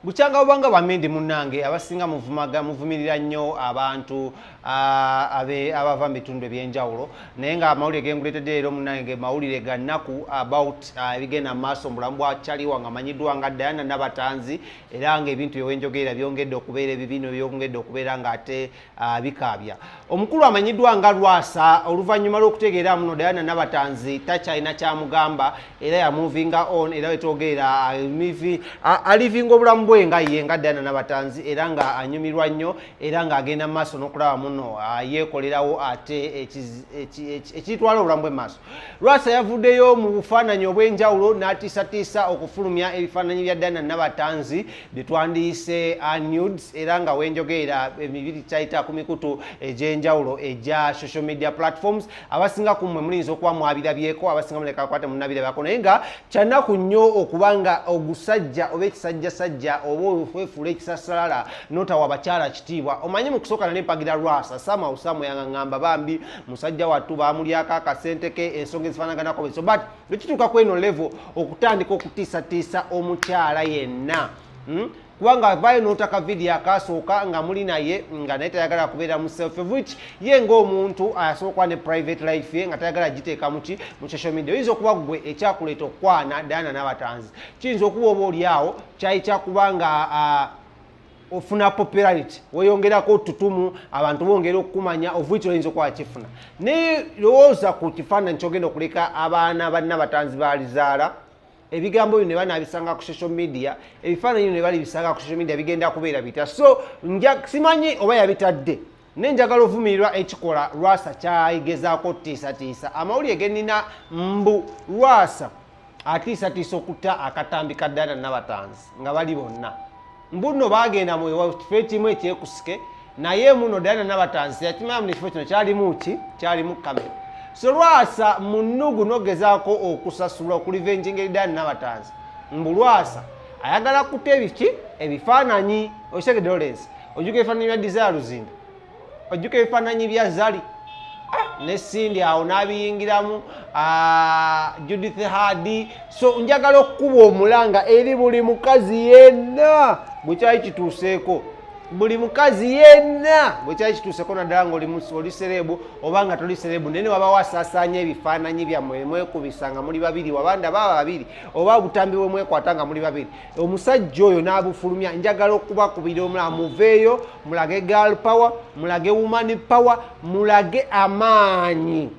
Bukyanga bubanga bamindi munnange, abasinga muvumaga, muvumirira nnyo abantu abava mu bitundu ebyenjawulo, naye nga amawulire genguleetedde leero munnange mawulire ga nnaku about ebigenda mu maaso mu bulamu bwa Kyaliwa nga amanyiddwa nga Diana Nabatanzi, era nga ebintu byewenjogerera byongedde okubeera ebibi byongedde okubeera ng'ate bikaabya. Omukulu amanyiddwa nga Lwasa, oluvannyuma lw'okutegeera muno Diana Nabatanzi takyalina kyamugamba era yamovinga on, era wetwogerera alivinga obulamu bwe nga ye nga Diana Nabatanzi, era nga anyumirwa nnyo, era ng'agenda mu maaso n'okulaba muno yeekolerawo ate ekitwala obulamu bwe maaso. Lwasa yavuddeyo mu bufaananyi obw'enjawulo n'atiisatiisa okufulumya ebifaananyi bya Diana Nabatanzi bye twandiyise nudes, era nga wenjogerera emibiri kyayita ku mikutu egy'enjawulo egya social media platforms. Abasinga ku mmwe muyinza okuba mwabirabyeko, abasinga muleka kwate munnabirabako, naye nga kyanaku nnyo okuba nga ogusajja oba ekisajjasajja oba okwefuula ekisasalala notawa bakyala kitiibwa. Omanyi mu kusooka nali mpagira Lwasa samawusamu, yangaŋŋamba bambi musajja wattu bamulyako akasente ke, ensonga ezifaanaganako bwezo, but bwekituuka ku eno level okutandika okutiisatiisa omukyala yenna, Kubanga avaayo n'otaka vidiyo akasooka nga muli naye nga naye tayagala kubeera mu self, which ye ng'omuntu asobola okuba ne private life ye nga tayagala giteeka muki mu social media. Oyinza okuba ggwe ekyakuleeta okukwana Diana Nabatanzi kiyinza okuba oba oli awo kyali kyakuba nga ofuna popularity, weyongerako tutumu, abantu bongera okukumanya, of which oyinza okuba kifuna. Naye lowooza ku kifaananyi kyogenda okuleka abaana bannabatanzi balizaala, ebigambo bino ne banaabisanga ku social media, ebifaananyi bino ne balibisanga ku social media, bigenda kubeera bitya? So simanyi oba yabitadde, naye njagala ovumirirwa ekikola Lwasa kyagezaako tiisatiisa. Amawulire genina mbu Lwasa atiisatiisa okutta akatambi ka Diana Nabatanzi nga bali bonna, mbu nno bagenda mu kifo ekimu ekyekusike, naye muno Diana Nabatanzi yakimanya muno ekifo kino kyalimu ki, kyalimu kamera. So Lwasa mu nnugu nogezaako okusasula okulivenjinga eri Diana Nabatanzi, mbu Lwasa ayagala kuta ebiki, ebifaananyi. Okitegedde, Lawrence? Ojjuka ebifaananyi bya Desire Luzinda, ojjuka ebifaananyi bya Zali ne Cindy awo n'abiyingiramu, Judith Hadi. So njagala okukuba omulanga eri buli mukazi yenna bwe kyali kituuseeko, buli mukazi yenna bwe kyali kituuseeko, naddala nga oli celeb oba nga toli celeb, naye ne wabawo asaasaanya ebifaananyi byammwe mwekubisa nga muli babiri, wabanda baba babiri, oba obutambi bwe mwekwata nga muli babiri, omusajja oyo n'abufulumya, njagala okubakubira omulala, muveeyo mulage girl power, mulage woman power, mulage amaanyi,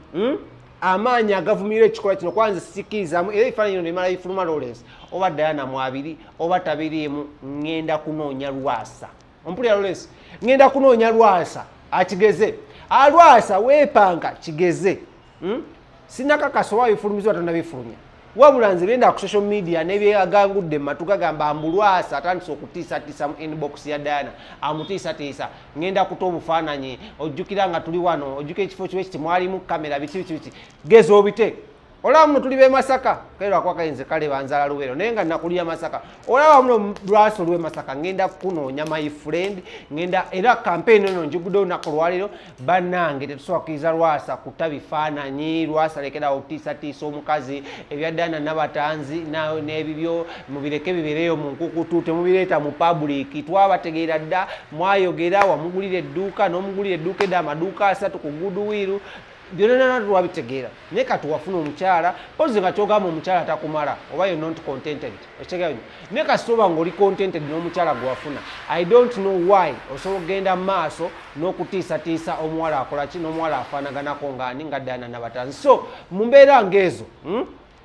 Amaanyi agavumirira ekikolwa kino, kwanza sikirizaamu. Era ebifaananyi bino nemala bifuluma, Lawrence, oba Diana mwabiri oba tabiriimu, ŋŋenda kunoonya Lwasa. Ompulira, Lawrence? Ŋŋenda kunoonya Lwasa akigeze. Alwasa weepanka kigeze, Sinakakasa oba bifulumizibwa tonnabifulumya, wabula nze byenda ku social media nebyagangudde mu matu gagamba mbu Lwasa atandise okutiisatiisa mu inbox ya Diana, amutiisatiisa, ŋŋenda kuta obufaananyi, ojjukira nga tuli wano, ojjukira ekifo kiwe kiti mwalimu kamera, biki biki biki, geza obite. Olaba muno tuli b'e Masaka, kale lwakuba kayinze kale banzaala Luweero, naye nga nakulira Masaka. Olaba muno Lwasa olw'e Masaka, ngenda kukunoonya my friend, ngenda era campaign eno njigudde olunaku olwaleero. Bannange, tetusobola kukkiriza Lwasa kuta bifaananyi. Lwasa lekerawo okutiisatiisa omukazi. Ebya Diana Nabatanzi n'ebibyo mubireke bibeereyo mu nkukutu, temubireeta mu public. Twabategeera dda, mwayogera wamugulira edduuka n'omugulira edduuka edda, amaduuka 3 ku Goodwill, byonna twabitegeera. Naye kati wafuna omukyala, pozi nga kyogamba omukyala takumala oba you're not contented, okitegeera nnyo. Naye kasita oba ng'oli contented n'omukyala gwe wafuna, I don't know why osobola okugenda mu maaso n'okutiisatiisa omuwala akola ki, n'omuwala afaanaganako ng'ani, nga Diana Nabatanzi. So mu mbeera ng'ezo,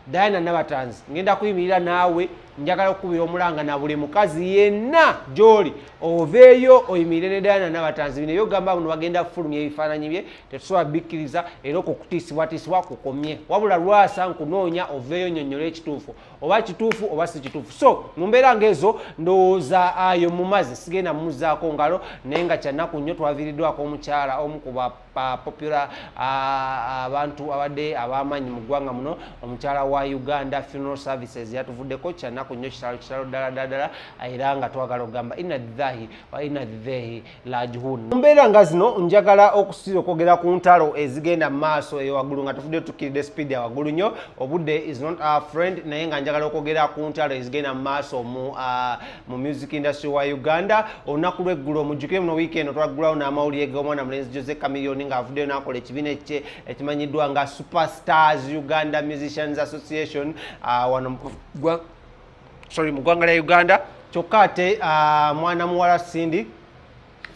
Diana Nabatanzi, ngenda kuyimirira naawe. Njagala okukubira omulanga na buli mukazi yenna gy'oli, oveeyo oyimirire ne Diana Nabatanzi. Bino ebyokugamba buno bagenda kufulumya ebifaananyi bye tetusobola bikkiriza, era okwo okutiisibwatiisibwa kukomye. Wabula Lwasa nkunoonya, oveeyo nnyonnyola ekituufu, oba kituufu oba si kituufu. So mu mbeera ng'ezo ndowooza ayo mu mazzi sigenda mumuzaako ngalo, naye nga kyanaku nnyo twaviiriddwako omukyala omu ku ba popular abantu abadde ab'amaanyi mu ggwanga muno, omukyala wa Uganda Funeral Services yatuvuddeko. Kyanaku. Kyannaku nnyo, kitalo, kitalo ddala ddala ddala, era nga twagala okugamba inna lillahi wa inna ilaihi rajiun. Mu mbeera nga zino njagala okusira okwogera ku ntalo ezigenda mu maaso eyo waggulu, nga tufudde tukiridde speed ya waggulu nnyo. Obudde is not our friend, naye nga njagala okwogera ku ntalo ezigenda mu maaso mu music industry wa Uganda. Olunaku lw'eggulo, mujjukire muno wiiki eno twaggulawo n'amawulire g'omwana mulenzi Jose Chameleone ng'avuddeyo n'akola ekibiina kye ekimanyiddwa nga Superstars Uganda Musicians Association wano mu ggwanga lya Uganda. Kyokka ate mwana muwala Cindy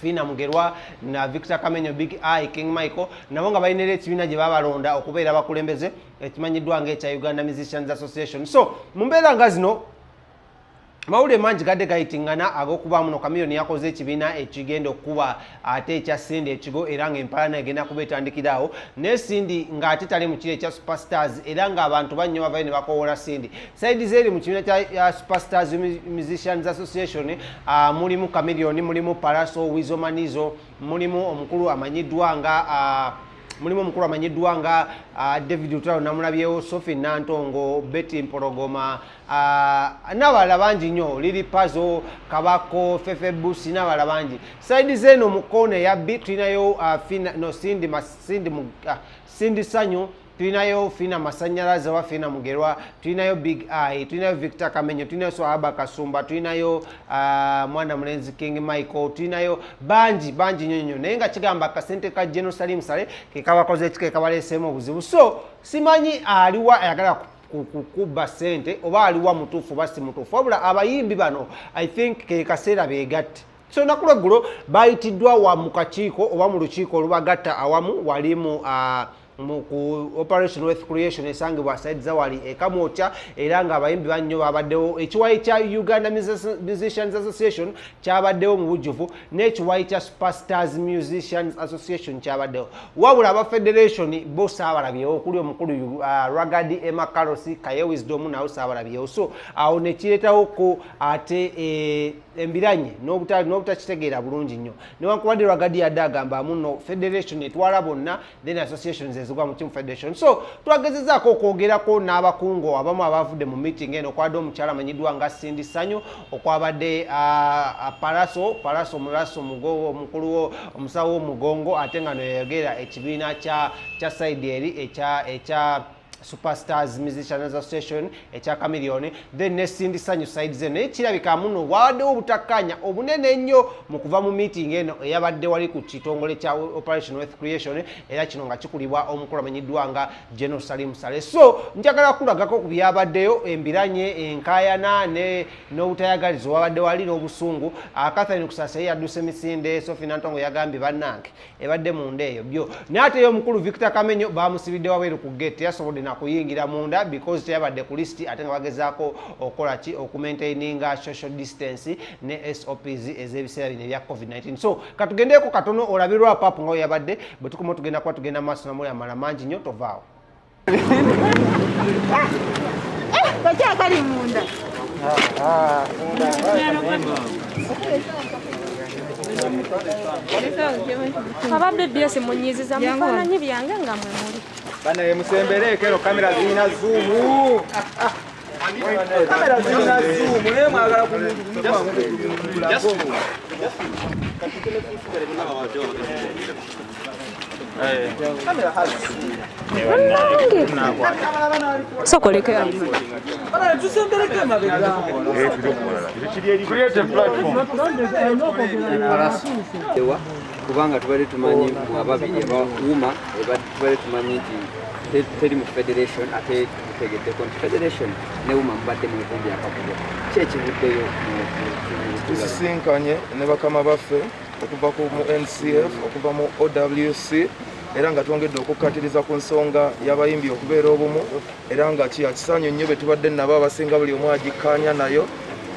Fina Mugerwa na Victor Kamenyo, Big Eye, King Michael nabo nga balina era ekibiina gye babalonda okubeera abakulembeze ekimanyiddwa ng'ekya Uganda Musicians Association. So mu mbeera nga zino mawulire mangi gadde gayitingana ag'okubaamu no Chameleone yakoze ekibiina ekigenda okukuba ate ekya Cindy ekigo, era ng'empalana egenda kuba etandikiraawo. Naye Cindy ng'ate tali mu kiri ekya Superstars, era ng'abantu bannyo bavayo ne bakowoola Cindy. Side z'eri mu kibiina kya Superstars Musicians Association mulimu Chameleone, mulimu Pallaso, Weasel Manizo, mulimu omukulu amanyiddwa nga David Lutalo namulabyewo, Sophie Nantongo, Betty Mpologoma n'abalala bangi nnyo, Lili Pazo, Kabako, Fefe Busi n'abalala bangi. Side z'eno mu koona eya B tulinayo Fina, no, Cindy, Cindy, Cindy Sanyu, tulinayo Fina Masanyalaze oba Fina Mugerwa, tulinayo Big Eye, tulinayo Victor Kamenyo, tulinayo Swahaba Kasumba, tulinayo mwana mulenzi King Michael, tulinayo bangi bangi nnyo nnyo. Naye nga kigamba akasente ka General Salim Saleh kekabakoze eki kekabaleeseemu obuzibu. So simanyi aliwa ayagala kubba ssente oba aliwa mutuufu oba si mutuufu, wabula abayimbi bano I think ke kaseera beegatte. So olunaku lweggulo bayitiddwa wa mu kakiiko oba mu lukiiko olubagatta awamu wali mu ku Operation Wealth Creation esangibwa side zawali ekamwokya, era ng'abayimbi bannyo babaddewo. Ekiwayi kya Uganda Musicians Association kyabaddewo mu bujjuvu, n'ekiwayi kya Superstars Musicians Association kyabaddewo, wabula aba federation bo saabalabyewo, okuli omukulu Ragadi Emma Carlos Kaye Wisdom nawo saabalabyewo. So awo nekireetawo ko ate embiranye n'obutakitegeera bulungi nnyo, newankubadde Ragadi yadde agamba muno federation etwala bonna, then associations ezigwa mu kimu federation. So twagezezaako okwogerako n'abakungu abamu abavudde mu meeting eno, okwabadde omukyala amanyiddwa nga Cindy Sanyu, okwabadde Pallaso, Pallaso Mulaso omukulu omusawo w'omugongo, ate nga noyayogera ekibiina kya side eri ekya Superstars Musicians Association ekya Chameleone, then ne Cindy Sanyu side ze. Naye kirabika muno wabaddewo obutakkaanya obunene ennyo mu kuva mu meeting eno eyabadde wali ku kitongole kya Operation Wealth Creation, era kino nga kikulibwa omukulu amanyiddwa nga General Salim Saleh. So njagala kulagako ku byabaddeyo, embiranye, enkaayana n'obutayagaliza wabadde wali n'obusungu. Catherine Kusasa ye yadduse misinde. Sophie Nantongo yagambye bannange ebadde munda eyo byo, naye ate ye omukulu Victor Kamenyo bamusibidde wabweru ku gate, teyasobodde nakuyingira munda because teyabadde ku list, ate nga bagezaako okukola ki okumaintaininga social distance ne SOPs ez'ebiseera bino ebya COVID-19. So katugendeko katono olabirwa papu nga weyabadde. Bwe tukoma tugenda kuba tugenda maaso namuli amala mangi nnyo, tovaawo. Kakyakali munda. Aba BBS munyiziza mu bifaananyi byange nga mwe muli. Bana musembereko ero, kamera zirina zoom. Kamera zirina zoom, naye mwagala ku muntu. Kamera has Munnange sokoleke. Bana tusembereko emabega. Create a platform. Ewa kubanga tubadde tumanyi mu ababiri aba UMA, tubadde tumanyi nti teri mu federation, ate tutegeddeko nti federation ne UMA mubadde mu nvumbi akavuyo. Ki ekivuddeyo? Tusisinkanye ne bakama baffe okuva ku mu NCF, okuva mu OWC, era nga twongedde okukkatiriza ku nsonga y'abayimbi okubeera obumu, era nga kisanyu nnyo bwe tubadde nabo abasinga buli omu agikkaanya nayo,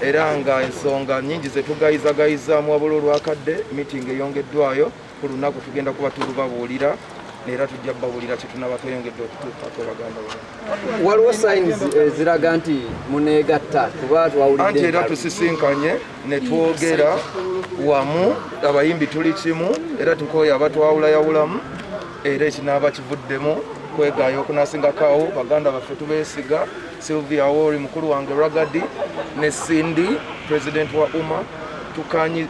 era nga ensonga nnyingi ze tugayizagayizaamu, wabula olwakadde meeting eyongeddwayo ku lunaku tugenda kuba tulubabuulira, era tujja babuulira kyetunaba tweyongedde okutuukako, baganda bange. Waliwo signs eziraga nti muneegatta? Kuba twawulidde Anti era entalo. Tusisinkanye ne twogera wamu, abayimbi tuli kimu, era tukooye abatwawulayawulamu, era ekinaaba kivuddemu kwegaayo okunasingako awo baganda baffe tubeesiga. Sylvia Awori, mukulu wange Ragadi ne Cindy, president wa UMA. Tukanyi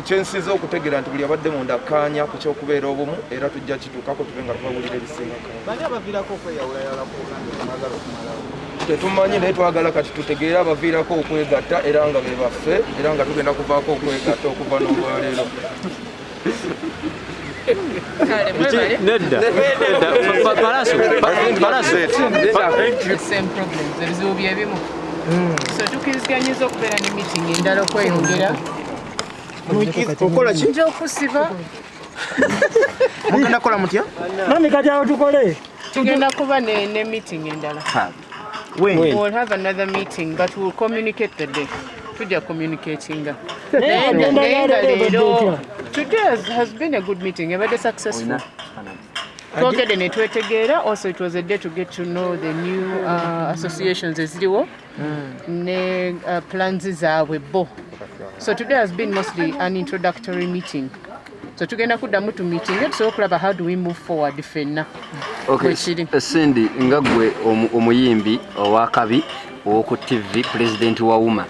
kyensinza okutegeera nti buli abadde munda akkaanya ku ky'okubeera obumu, era tujja kituukako tube nga tubawulira ebisingako. Bani abaviirako okweyawulayawula ku mwagala okumalawo? Tetumanyi, naye twagala kati tutegeere abaviirako okwegatta, era nga be baffe, era nga tugenda kuvaako okwegatta okuva n'olwaleero. Kale, mwebale. Nedda, nedda. Palaso, Palaso. The same problems, ebizibu byebimu. So tukkiriziganyiza okubeera ne meeting endala okweyongera. Okola ki? Nja okusiba. Mugenda kukola mutya? Mami, kati awo tukole. Tugenda kuba ne meeting endala. When? We'll have another meeting, but we'll communicate the day. Tujja communicatinga. Naye agenda Naye nga yaleero ebadde leero etya? today has been a good meeting, ebadde successful. Twogedde ne twetegeera. Also, it was a day to get to know the new associations eziriwo ne plans zaabwe bo. So today has been mostly an introductory meeting, so tugenda kuddamu tu meeting tusobola okulaba how do we move forward ffenna. Okay, Bwe kiri. Cindy, nga gwe omuyimbi owakabi ow'oku TV, president wa UMA,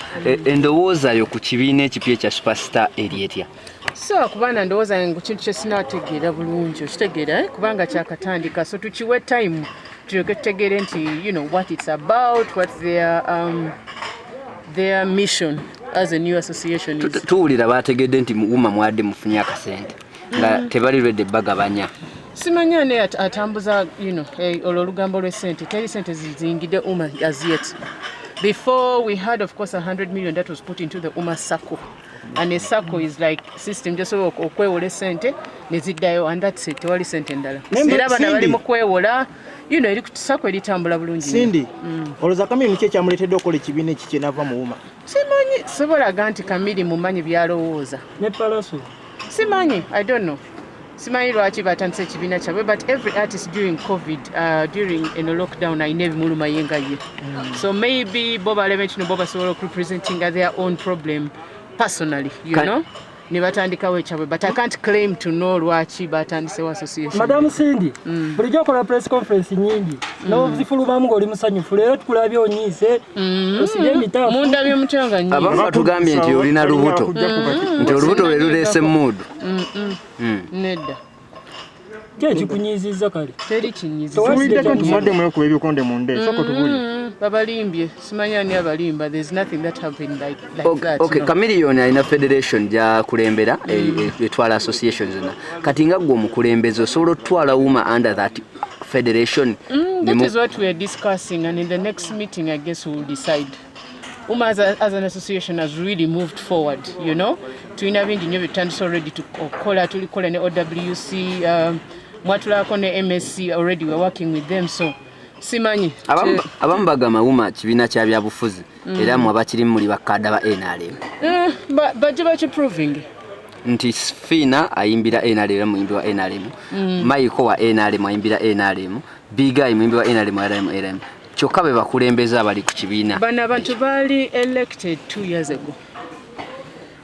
endowooza yo ku kibiina ekipya ekya Superstar eri etya? So kubanga ndowooza ngu kintu kye sinaategeera bulungi, okitegeera, eh? Kubanga kyakatandika, so tukiwe time tulyoke tutegeere nti what it's about, what their mission as a new association is. Tuwulira bategedde nti mu UMA mwadde mufunye akasente nga tebali lwedde bagabanya. Simanya ne atambuza olwo olugambo lw'essente. Teri sente ziyingidde UMA as yet. Before, we had, of course, 100 million that was put into the UMA SACCO, and a SACCO is like system gyosobola okwewola essente ne ziddayo, and that's it. Tewali sente endala. Era bano bali mu kwewola, eri ku SACCO, eritambula bulungi nnyo. Cindy, olowooza Kamiri ki ekyamuleetedde okukola ekibiina ekikye n'ava mu UMA? Simanyi, sobolaga nti Kamiri mumanyi byalowooza. Ne Palaso. Simanyi, I don't know, simanyi lwaki batandise ekibiina kyabwe, but every artist during COVID, during eno lockdown, ayina ebimuluma ye nga ye. So maybe bo balebe nti no bo basobola okurepresentinga their own problem personally, you know, ne batandikawo ekyabwe, but I can't claim to know lwaki batandisewo association. Madamu Cindy, bulijjo okola press conference nyingi n'ozifulumamu ng'oli musanyufu. Leero tukulabye onyiise, osibye emitaafu. Mundabye mutya nga nyiise? Abamu batugambye nti olina lubuto, nti olubuto lwe luleese mood. Nedda. Ki ekikunyiizizza kale? Teri kinyiiziza. Tuwuliddeko nti mwadde mwekuba ebikonde munda, esoko tubuli. Babalimbye, simanyi ani abalimba. There's nothing that happened like that. Okay, No. Chameleone alina federation gyakulembera, etwala association zonna. Kati nga gwe omukulembeze, osobola otwala UMA under that federation? That is what we are discussing, and in the next meeting, I guess we will decide. UMA as an association has really moved forward. Tulina bingi nnyo byetutandise already to okukola, tulikola ne OWC, mwatulako ne MSC already, we're working with them, so simanyi. Abamu bagamba UMA kibiina kya byabufuzi, era mwe abakirimu muli bakkaada ba NRM. Bajje bakiproving. Nti Fiina ayimbira NRM, era muyimbi wa NRM, Michael wa NRM ayimbira NRM, Big Eye muyimbi wa NRM, RM, RM, kyokka be bakulembeze abali ku kibiina. Bano abantu baali elected 2 years ago.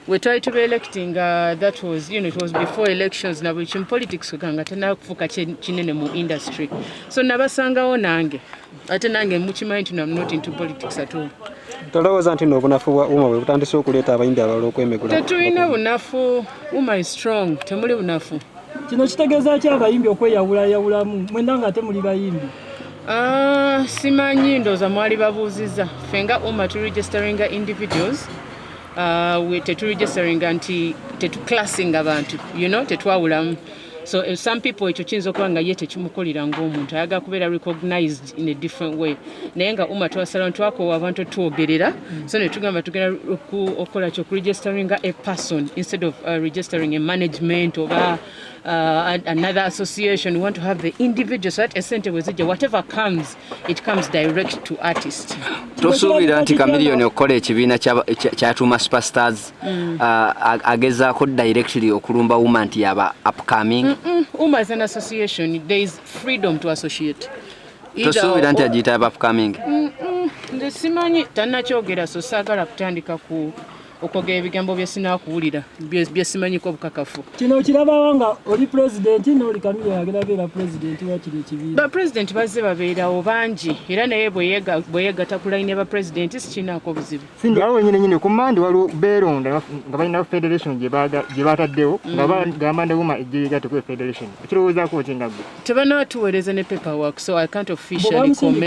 We twali tuba electing, that was, it was before elections na buli kimu, politics nga tenakufuuka kinene mu industry, so nabasangawo nange, ate nange mukimanyi nti no, I'm not into politics at all. Tolowooza nti n'obunafu bwa UMA bwe butandise okuleeta abayimbi abalala okwemegula? Tetulina bunafu. UMA is strong, temuli bunafu. Kino kitegeeza ki, abayimbi okweyawulayawulamu mwenda nga ate muli bayimbi? Ah, simanyi, ndowooza mwali babuuzizza. Ffe nga UMA turegisteringa individuals, teturegisteringa nti tetuclassinga abantu, tetwawulamu. So some people ekyo kiyinza okuba nga ye tekimukolera ng'omuntu ayagala kubeera recognized in a different way, naye nga UMA twasalawo, twakoowa abantu otwogerera, so ne tugamba tugenda okukola ki, okuregisteringa a person instead of registering a management oba another association. We want to have the individual so that esente bwe zijja, whatever comes, it comes direct to artist. Tosuubira nti Chameleone okukola ekibiina kyatuuma Superstars, agezaako directly okulumba UMA nti yaba upcoming? UMA is an association. There is freedom to associate. Tosuubira nti agiyita aba upcoming? Nze simanyi, tannakyogera, so saagala kutandika ku Okwogera ebigambo bye sinaakuwulira, bye simanyiko obukakafu. Kino kirabawo nga oli pulezidenti n'oli Kamiliyoni agenda beera pulezidenti wa kino ekibiina. Bapulezidenti bazze babeerawo bangi, era naye bwe yeegatta ku layini y'abapulezidenti sikirinaako buzibu. Cindy, awo wenyini nyini ku Mande waliwo beeronda nga balina federation gye bataddewo nga bagamba ne UMA ejje yeegatte ku federation. Okirowoozaako ki nga ggwe? Tebanatuweereza ne paperwork, so I can't officially comment.